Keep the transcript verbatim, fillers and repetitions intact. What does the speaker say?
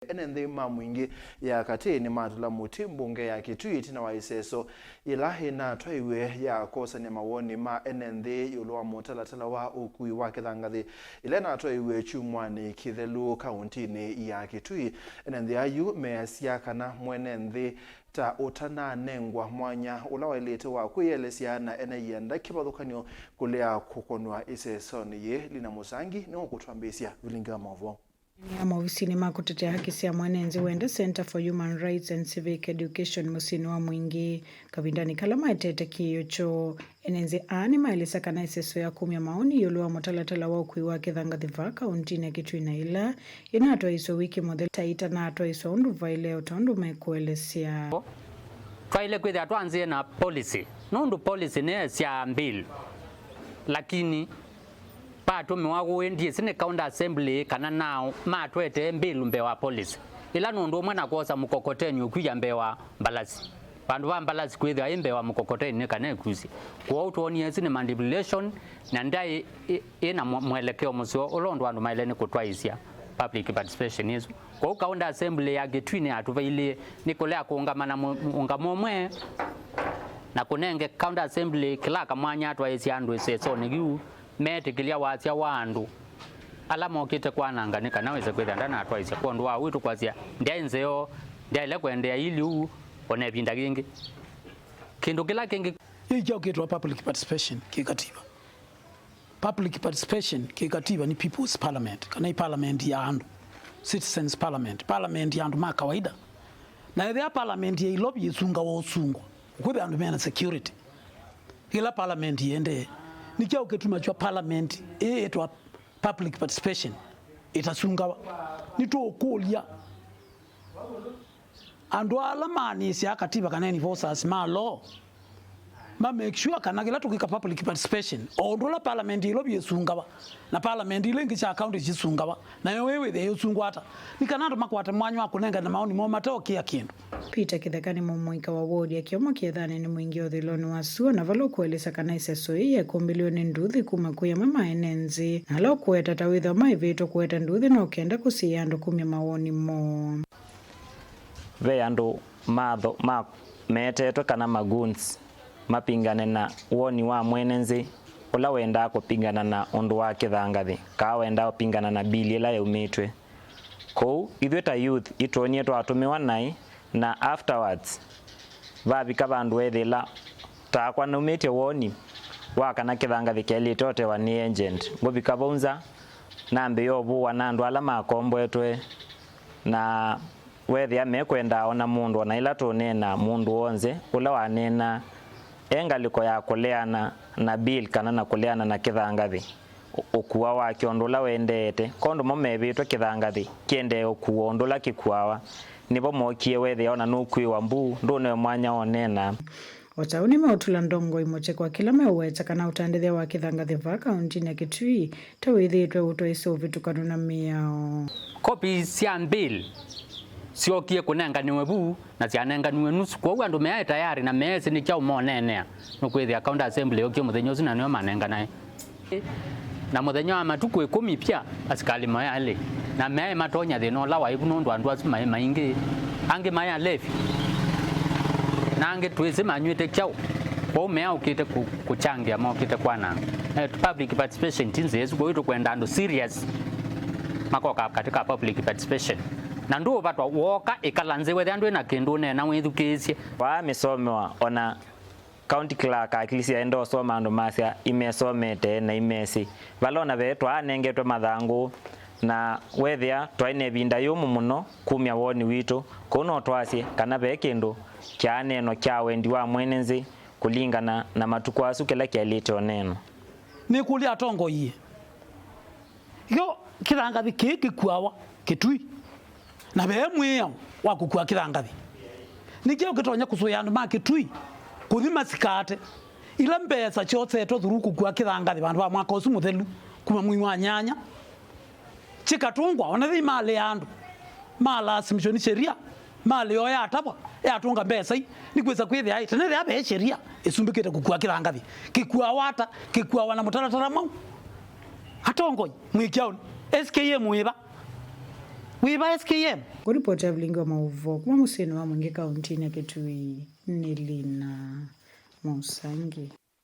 Ene nthĩ ma Mwingĩ ya Katĩ nĩmatũla mũtĩ mbunge ya Kitui ĩtina wa ĩseso yĩla ĩnatwaiwe ya kosany'a mawoni ma ene nthĩ ĩũlũ wa mũtalatala wa ũkui wa kĩthangathĩ ĩla ĩnatwaiwe kyumwanĩ kĩthelu kauntinĩ ya Kitui. Ene nthĩ ayu measya kana mwene nthĩ ta ũtananengwa mwanya ũla waĩlĩte wa kwĩyelesya na ene ianda kĩvathũkany'o kũlea kũkonw'a ĩsesonĩ yĩĩ. Lina Mũsangi nĩwe ũkũtwambĩĩsya vilingi wa maũvoo. Nĩ ya maovisinĩ ma kũtetea haki sya mwene nthĩ Wende Center for Human Rights and Civic Education mũsyĩnĩ wa Mwingĩ kavindanĩ kala maetete kĩĩo kyoo. Ene nthĩ aa nĩmaelesya kana ĩseso ya kumya maoni ĩũlũ wa mũtalatala wa ũkui wa kĩthangathĩ vaa kauntinĩ ya Kitui na ĩla ĩnatwaĩswe wiki mũthelu ta ĩtanatwaĩswa ũndũ vaĩle o tondũ mekũelesya. Twaĩle kwĩthĩa twanzĩe na policy, nũndũ policy nĩyesyaa bill, lakini patũmĩwa ũĩ, ndyĩsĩ nĩ County Assembly kana nao matwetee bill mbee wa policy ĩla nũndũ ũmwe na kwosa mũkokoteni ũkwia mbee wa mbalasi. Vandũ va mbalasi kwĩthĩwa ĩ mbee wa mũkokoteni nĩ kana ĩkusye. Kwoou twonie ĩsu nĩ manipulation na ndaĩ ĩ, ĩ na mwe-, mwelekeo mũseo ũla ũndũ andũ maĩle nĩ kũtwaĩsya public participation ĩsu. Kwoou County Assembly ya Kitui nĩyatũvailie nĩ kũlea kũũngama na mũ-, mũũngamo ũmwe na kũnenge County Assembly kĩla kamwanya atwaĩsye andũ ĩsesonĩ yu meetĩkĩlya wasya wa andũ ala mokĩte kwananga nĩ kana wĩse kwĩthĩa ndanatwaĩsya kwondũ wa wĩtũ kwasya ndyaĩ nzeo, ndyaĩle kũendeea ili ũu o na ĩvinda yĩngĩ. Kĩndũ kĩla kĩngĩ. Yĩĩ kyaũ kĩtawa public participation kĩ katiba? Public participation kĩ katiba nĩ people's parliament, kana ĩ parliament ya andũ, citizens parliament, parliament ya andũ ma kawaida. Na ethĩa parliament ya Nairobi ĩsungawa ũsungwa, ũkwĩthĩa andũ mena security. Ĩla parliament ĩendee, nĩ kyaũ kĩtumakywa parliament ĩĩ ĩtawa public participation ĩtasungawa? Nĩtũũkũlya andũ ala maanĩsyaa katiba kana enforcers ma law ma make sure kana kĩla tũkwĩka public participation, o ũndũ ũla parliament ya Nairobi ĩsungawa na parliament ila ingĩ sya county sisungawa, nayo ĩĩ wĩthĩe yĩũsungwa ata? Nĩ kana andũ makwate mwanya wa kũnengane maoni moo mateũkĩa kĩndũ. Peter Kĩtheka nĩ mũmũika wa wodi ya Kĩomo Kĩethanĩ nĩ Mwingĩ ũthĩlonĩ wa sua, na vala ũkũelesya kana ĩseso ĩĩ yekũmbĩlĩwe nĩ nduthi kuma kwĩ amwe ma ene nthĩ, na ala ũkũweta ta wĩthĩwa maĩvĩtwe kũweta nduthi no kenda kũsiĩĩa andũ kumya mawoni moo. Ve andũ matho-, ma-, meetetwe kana magoons mapingane na woni wa mwene nthĩ ũla wendaa kũpingana na ũndũ wa kĩthangathĩ, kaa wendaa kũpingana na bill ĩla yaumĩtw'e. Kwoou, ithyĩ ta youth, itwonie twatũmĩwa naĩ, na afterwards, vavika vandũ weethĩla takwa naumĩtye woni wa kana kĩthangathĩ kyaĩlĩte ũtewa nĩ agent. Ngũvika vau nza, nambĩĩa ũvũwa na andũ ala makomboetwe, na weethĩa mekwenda ona mũndũ, ona ĩla tũneena, mũndũ w'onthe ũla waneenaa e ngalĩko ya kũleana na bill kana na kũleana na kĩthangathĩ, ũ-, ũkuawa kĩondo ũla wendeete. Kwondũ mo mevĩtwe kĩthangathĩ kĩendee ũkuwa ũndũ ũla kĩkuawa, nĩvo mookie weethĩa ona nũkwĩwa mbu, ndũnewe mwanya wa ũneena. O ta ũu nĩmeũtũla ndongoi mũtĩ kwa kĩla meũweta kana ũtandĩthya wa kĩthangathĩ vaa kauntinĩ ya Kitui ta wĩthĩĩtwe ũtwaĩsya ũvĩtũkanu na mĩao. Kopi sya bill syookie kũnenganiwe vu na syanenganiwe nusu, kwoou andũ meaĩ tayarĩ na meesĩ nĩ kyaũ moneenea. Nũkwĩthĩa County Assembly yookie mũthenya ũsu na nĩo manenganae. Na mũthenya wa matukũ ĩkũmi pia, asikalĩ maĩ alĩ, na meaĩ matonya thĩna ũla waĩ vu nũndũ andũ asu maĩ maingĩ, angĩ maĩ alevi, na angĩ twĩsĩ manyw'ĩte kyaũ. Kwoou meaũkĩte kũ-, kũkyangĩa mokĩte kwananga. Eh, public participation ti nzĩa ĩsu, kwoou tũkwenda andũ serious makoka katika public participation. Na ndũũvatwa wooka ĩkala nzĩ wethĩa ndwĩ na kĩndũ ũneena wĩthukĩĩsye. Waa mĩsomewa ona County Clerk akilisya enda ũsoma andũ masya imesomete na imesĩ vala ona ve twaanengetwe mathangũ, na wethĩa twaĩ na ĩvinda yũmũ mũno kumya woni witũ, kũu no twasye kana ve kĩndũ kyaaneenwa kya wendi wa mwene nthĩ kũlingana na matukũ asu kĩla kyaĩlĩte ũneenwa. Nĩkũlya atongoi, yo kĩthangathĩ kĩĩ kĩkuawa Kitui, na ve mwĩao wa kũkua kĩthangathĩ. Nĩ kyaũ kĩtonya kũsũĩa andũ ma Kitui kũthi masikaate ila mbesa syosetwe through kũkua kĩthangathĩ vandũ va mwaka ũsu mũthelu kuma mwei wa nyanya? Kĩkatũngwa, ona thĩ malea andũ, malasimishwa nĩ sheria, malea o yatavwa, yatũnga mbesa ii, nĩkwĩsa kwĩthĩa ĩ, tene thĩa ve sheria ĩsumbĩkĩte kũkua kĩthangathĩ. Kĩkuawa ata? Kĩkuawa na mũtalatala mwaũ? Atongoi, mwĩ kyaũnĩ, S K M wĩva? Wĩ va S K M? Kũlipoti ya vilingi wa maũvoo kuma mũsyĩnĩ wa Mwingĩ kauntinĩ ya Kitui nĩ Lina Mũsangi.